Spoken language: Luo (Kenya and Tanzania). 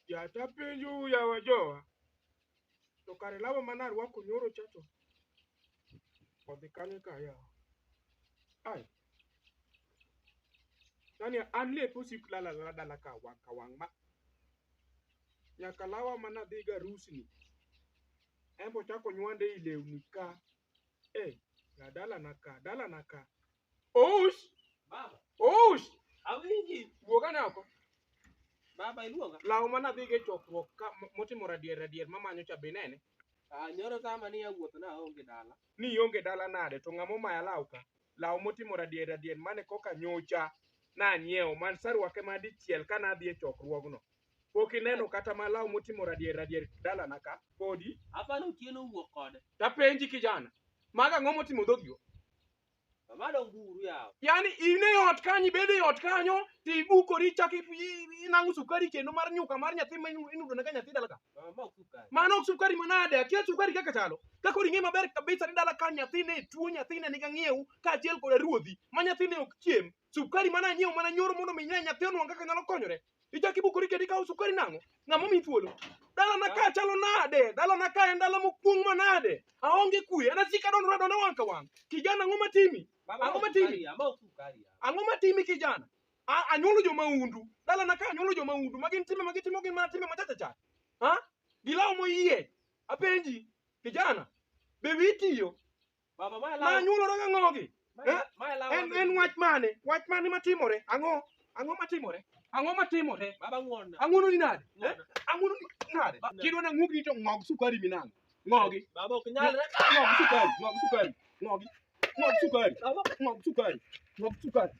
Ya tapenjo yawa jowa. To kare lawa mane arwako nyoro cha to odhi kanye ka yawa? Ai. Yani an lepe osik lal alala dala ka wang' ka wang' ma nyaka lawa mane adhigo arus ni en be ochako onywande ei lewni ka. Eh, ya dalana ka, dalana ka. Oush! Baba, Oush! awinji. Wuog ane oko. Baba iluonga. Law mane adhigo e chokruok ka motimo radier radier mamanyo cha be inene? Ah, nyoro sama ni awuotho na aonge dala. Ni ionge dala nade to ng'ama omaya law ka? Law motimo radier radier mane koka nyocha nanyiewo man sarwake ma dichiel ka nadhi e chokruogno. Pok ineno kata ma law motimo radier radier dalana ka? Podi? Apani Otieno owuok kode. Tapenji kijana, mago ang'o motimo dhogigo? Mama dong buru yawa. Yani in e ot kanyo, ibedo e ot kanyo, tibukori ichako inang'o sukari kendo mar nyuka mar nyathi ma inudo nega nyathi dala ka. Mama ma ok sukari. Mano ok sukari manade, akia sukari kaka chalo. Ka koro ing'e maber kabisa ni dala ka nyathine tuo, nyathine nigi ang'iew kaachiel koda ruodhi, ma nyathine ok chiem. Sukari mana anyiewo mana nyoro mondo mi nyathi onwang' kaka nyalo konyore. Ichako ibukori kendo ikawo sukari nang'o? Ng'ama omiyi thuolo? Dalana ka chalo nade? Dalana ka en dala mokuong' manade? Aonge kwe, an asiko adondora adonda wang' ka wang'. Kijana ang'o matimi? Baba Ang'o ma ok matimi? sukari ya, ma ok sukari ya. Ang'o matimi kijana? Anyuolo jomahundu. Dalana ka anyuolo jomahundu. Ma gin timbe ma gitimo gin mana timbe machacha cha. Ha? Gilawo moyie. Apenji, kijana, be wiyi tiyo? Baba ma Ma law. anyuolora gang'o gi? Eh? Ma law. En en wach mane? Wach mane matimore? Ang'o? Ang'o matimore? Ang'o matimore? Baba ng'won. Ang'wono ni nade? Eh? Ng'won. Ang'wono ni nade? Kidwa nang'uogni to ng'og sukari minang'o. Ng'ogi. Baba ok nyalre. Ng'og sukari, ng'og sukari, ng'ogi. Ng'og sukari, Baba ng'og sukari, ng'og sukari.